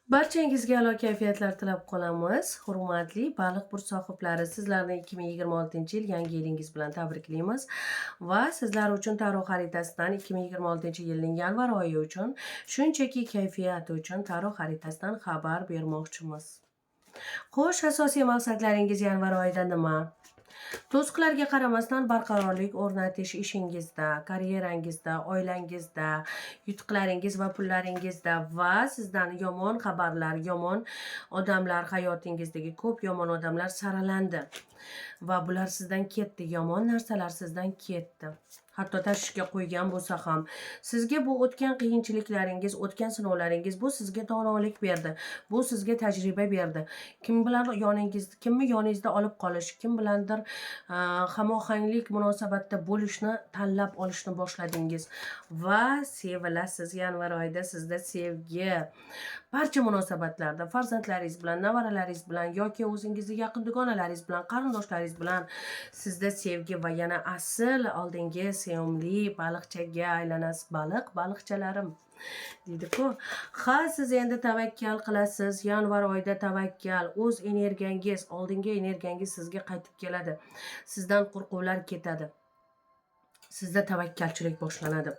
Barchangizga a'lo kayfiyatlar tilab qolamiz. Hurmatli baliq burj sohiblari, sizlarni 2026-yil yangi yilingiz bilan tabriklaymiz va sizlar uchun taro xaritasidan 2026-yilning yanvar oyi uchun, shunchaki kayfiyat uchun taro xaritasidan xabar bermoqchimiz. Xo'sh, asosiy maqsadlaringiz yanvar oyida nima? To'siqlarga qaramasdan barqarorlik o'rnatish ishingizda, karyerangizda, oilangizda, yutuqlaringiz va pullaringizda va sizdan yomon xabarlar, yomon odamlar, hayotingizdagi ko'p yomon odamlar saralandi va bular sizdan ketdi, yomon narsalar sizdan ketdi. Hatto tashvishga qo'ygan bo'lsa ham, sizga bu o'tgan qiyinchiliklaringiz, o'tgan sinovlaringiz bu sizga donolik berdi, bu sizga tajriba berdi. Kim bilan yoningiz, kimni yoningizda olib qolish, kim bilandir hamohanglik munosabatda bo'lishni tanlab olishni boshladingiz va sevilasiz. Yanvar oyida sizda sevgi barcha munosabatlarda, farzandlaringiz bilan, nevaralaringiz bilan yoki o'zingizni yaqin dugonalaringiz bilan, qarindoshlaringiz bilan sizda sevgi va yana asl oldingi sevimli baliqchaga aylanasiz. Baliq, baliqchalarim deydi-ku. Ha, siz endi tavakkal qilasiz. Yanvar oyida tavakkal, o'z energiyangiz, oldingi energiyangiz sizga qaytib keladi. Sizdan qo'rquvlar ketadi. Sizda tavakkalchilik boshlanadi.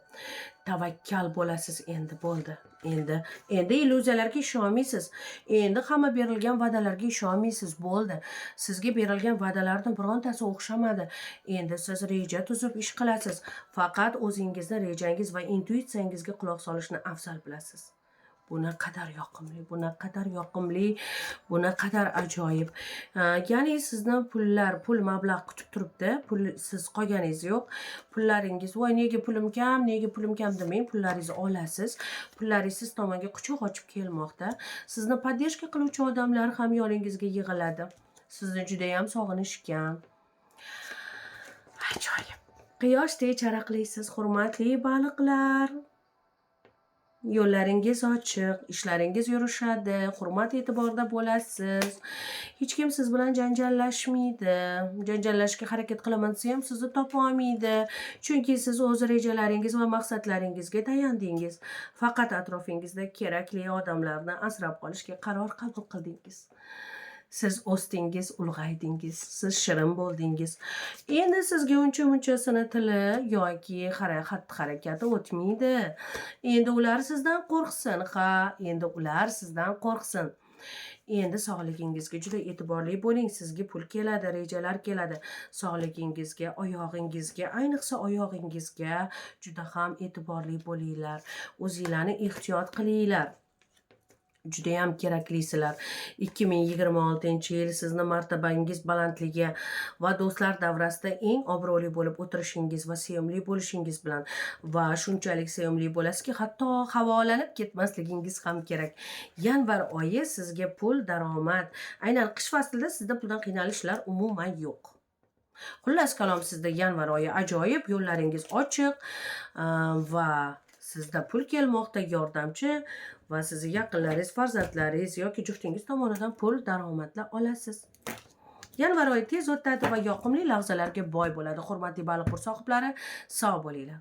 Tavakkal bo'lasiz endi, bo'ldi. Endi illyuziyalarga ishonmaysiz. Endi hamma berilgan va'dalarga ishonmaysiz, bo'ldi. Sizga berilgan va'dalardan birontasi o'xshamadi. Endi siz reja tuzib ish qilasiz. Faqat o'zingizni rejangiz va intuitsiyangizga quloq solishni afzal bilasiz. Bu naqadar yoqimli, bu naqadar yoqimli, bu naqadar ajoyib. Ya'ni sizni pullar, pul mablag' kutib turibdi. Pul siz qolganingiz yo'q. Pullaringiz, voy, nega pulim kam, nega pulim kam demang, pullaringizni olasiz. Pullaringiz siz tomonga quchoq ochib kelmoqda. Sizni поддержка qiluvchi odamlar ham yoningizga yig'iladi. Sizni judayam sog'inishgan. Ajoyib. Quyoshdek charaqlaysiz, hurmatli baliqlar. Yo'llaringiz ochiq, ishlaringiz yurishadi, hurmat e'tiborda bo'lasiz. Hech kim siz bilan janjallashmaydi. Janjallashishga harakat qilaman desa ham sizni topa olmaydi. Chunki siz o'z rejalaringiz va maqsadlaringizga tayandingiz. Faqat atrofingizda kerakli odamlarni asrab qolishga qaror qabul qildingiz. Siz o'sdingiz, ulg'aydingiz, siz shirin bo'ldingiz. Endi sizga uncha-munchasini tili yoki xatti-harakati o'tmaydi. Endi ular sizdan qo'rqsin, ha, endi ular sizdan qo'rqsin. Endi sog'ligingizga juda e'tiborli bo'ling. Sizga pul keladi, rejalar keladi. Sog'ligingizga, oyog'ingizga, ayniqsa oyog'ingizga juda ham e'tiborli bo'linglar. O'zinglarni ehtiyot qilinglar. Judayam keraklisizlar. 2026-yil sizni martabangiz balandligi va do'stlar davrasida eng obro'li bo'lib o'tirishingiz va sevimli bo'lishingiz bilan va shunchalik sevimli bo'lasizki, hatto havolanib ketmasligingiz ham kerak. Yanvar oyi sizga pul, daromad, aynan qish faslida sizda puldan qiynalishlar umuman yo'q. Xullas kalom, sizda yanvar oyi ajoyib, yo'llaringiz ochiq va sizda pul kelmoqda, yordamchi va sizni yaqinlaringiz, farzandlaringiz yoki juftingiz tomonidan pul, daromadlar olasiz. Yanvar oyi tez o'tadi va yoqimli lahzalarga boy bo'ladi. Hurmatli baliq burj sohiblari, sog' bo'linglar.